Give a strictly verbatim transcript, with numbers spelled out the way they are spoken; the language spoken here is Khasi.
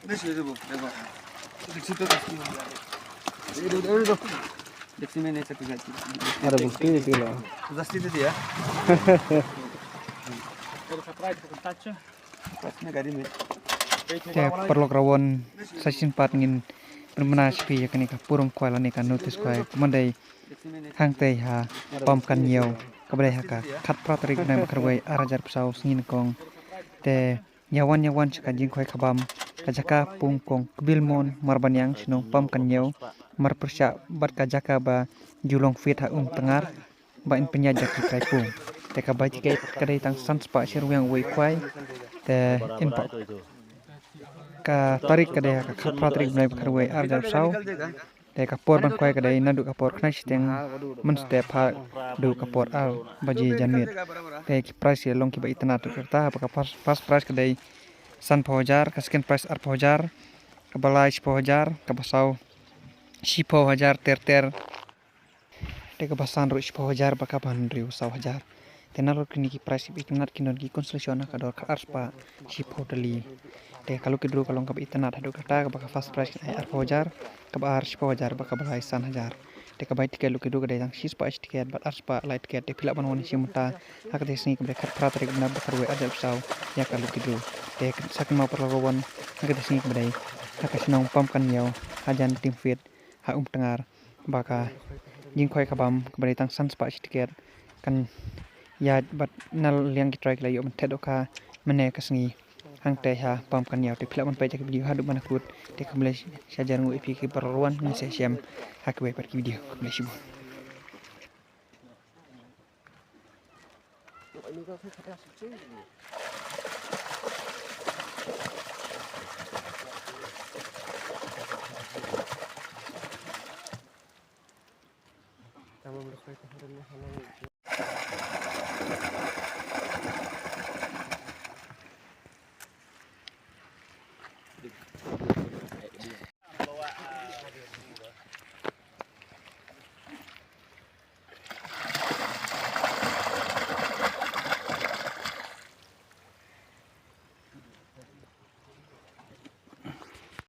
देखो, देखो। देखो, देखो, देखो। देखो, मैंने ऐसा कुछ जाती। अरे, बोलती है, बोलो। जस्ती दे दिया। बस में गाड़ी में। Te paralok rawon, sa shisien pat ngin pynbna sha phi ïa kane ka burom khwai lane ka notice khwai, kumne dei hangtei ha Pamkanñiew, kaba dei ha ka khatphra tarik bnai ba kharwei ar hajar arphew saw sngi nyngkong. Te ïa wan ïa wan sha ka jingkhwai khabam, ka jaka pung kong Kbilmon Marbaniang shnong Pamkanñiew, marpyrshah bad ka jaka ba ju long field ha Umtngar, ba yn pynïaid ïa ki trai pung. Te ka bai tiket ka dei tang san spah shi ryngwiang uwei u khwai. Te yn pat, ka tarik ka dei ha ka khatphra tarik bnai ba kharwei ar hajar arphew saw. Te ka por ban khwai ka dei naduh ka por khyndai shiteng mynstep haduh ka por ar baje janmiet. Te ki prize ki long kiba itynnad, kata ba ka first, first prize ka dei sanphew hajar, ka second prize arphew hajar, kaba lai shiphew hajar, kaba saw shiphew hajar ter ter. Te kaba san ruh shiphew hajar bad kaba hynriew saw hajar. Te nalor kine ki prize kiba itynnad kin don ki consolation ha ka dor ka ar spah shiphew tylli. Te ka lucky draw ka long kaba itynnad haduh katta, kaba ka first prize kin ai arphew hajar, kaba ar shiphew hajar bad kaba lai san hajar. Te ka bai tiket lucky draw ka dei tang shi spah shi tiket bad ar spah lai tiket. Te phi lah ban wan shim mynta ha katei ka sngi kaba dei khatphra tarik bnai ba kharwei ar hajar arphew saw ïa ka lucky draw. Te sa kynmaw paralok rawon, ha katei ka sngi kaba dei ha ka shnong Pamkanñiew, hajan team field ha Umtngar, ba ka jingkhwai khabam kaba dei tang san spah shi tiket kan ïaid bad na liang ki trai ki la ïoh ban thied dohkha mynne ka sngi hangtei ha Pamkanñiew. Te phi lah ban peit ïa ki video haduh ban kut. Te khublei shihajar nguh ïa phi ki paralok rawon, ngin sa ïashem ha kiwei pat ki video. Khublei shibun.